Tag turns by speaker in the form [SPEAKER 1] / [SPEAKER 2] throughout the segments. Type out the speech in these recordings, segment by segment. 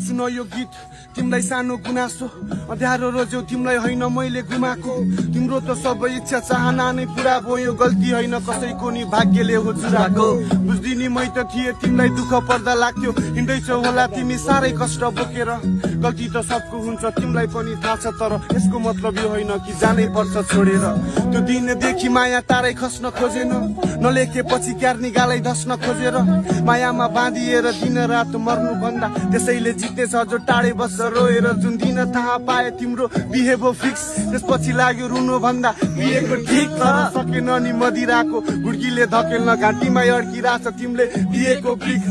[SPEAKER 1] सुन यो गीत तिमीलाई सानो गुनासो अँध्यारो रोज्यौ तिमीलाई होइन मैले गुमाको तिम्रो त सबै इच्छा चाहना नै पुरा भयो गल्ती होइन कसैको नि भाग्यले हो जुराको बुझ्दिनी मै त थिए तिमीलाई दुःख पर्दा लाग्थ्यो हिँड्दैछौ होला तिमी साह्रै कष्ट बोकेर गल्ती त सबको हुन्छ तिमीलाई पनि थाहा छ तर यसको मतलब यो होइन कि जानै पर्छ छोडेर त्यो दिनदेखि माया तारै खस्न खोजेन नलेखेपछि क्यार निगालै धस्न खोजेर मायामा बाँधिएर दिन रात मर्नु भन्दा त्यसैले जित्नेछ जो टाढे बस्छ रोएर जुन दिन थाहा पाए तिम्रो बिहे भो फिक्स त्यसपछि लाग्यो रुनु भन्दा बिहेको ठिक तर सकेन नि मदिराको गुड्कीले धकेल्न घाँटीमा अड्किरहेछ तिमीले बिहेको ब्रिक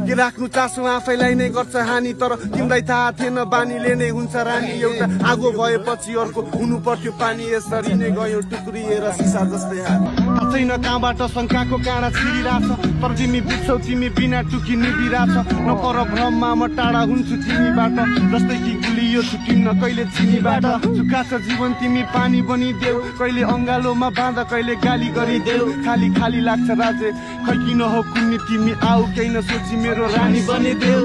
[SPEAKER 1] के राख्नु चासो आफैलाई नै गर्छ हानि तर तिमीलाई थाहा थिएन बानीले नै हुन्छ रानी एउटा आगो भएपछि अर्को हुनु पर्थ्यो पानी यसरी नै गयो टुक्रिएर सिसा जस्तै छैन कहाँबाट शङ्काको काँडा छिरिरहेछ तर तिमी बुझ्छौ तिमी बिना टुकी निभिरहेछ नपर भ्रममा म टाढा हुन्छु तिमीबाट जस्तै कि गुलियो छुटिन्न कहिले चिनीबाट सुक्खा छ जीवन तिमी पानी बनिदेऊ कहिले अङ्गालोमा बाँध कहिले गाली गरिदेऊ खाली खाली लाग्छ राज्य खै किन हो कुन्नी तिमी आऊ केही नसोची मेरो रानी बनिदेऊ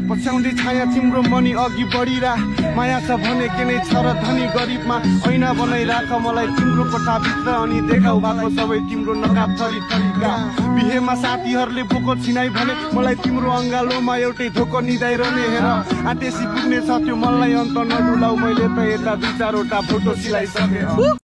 [SPEAKER 1] पछ्याउँदै छाया तिम्रो मनी अघि बढिरा माया छ भने के नै छ र धनी गरिबमा ऐना बनाइराख मलाई तिम्रो कोठाभित्र अनि देखाउ भएको सबै तिम्रो नकाब थरी थरीका बिहेमा साथीहरूले बोको छिनाइ भने मलाई तिम्रो अङ्गालोमा एउटै धोको निदाइरहने हेर आटेसी पुग्ने छ त्यो मलाई अन्त नडुलाउ मैले त यता दुई चारवटा फोटो सिलाइसके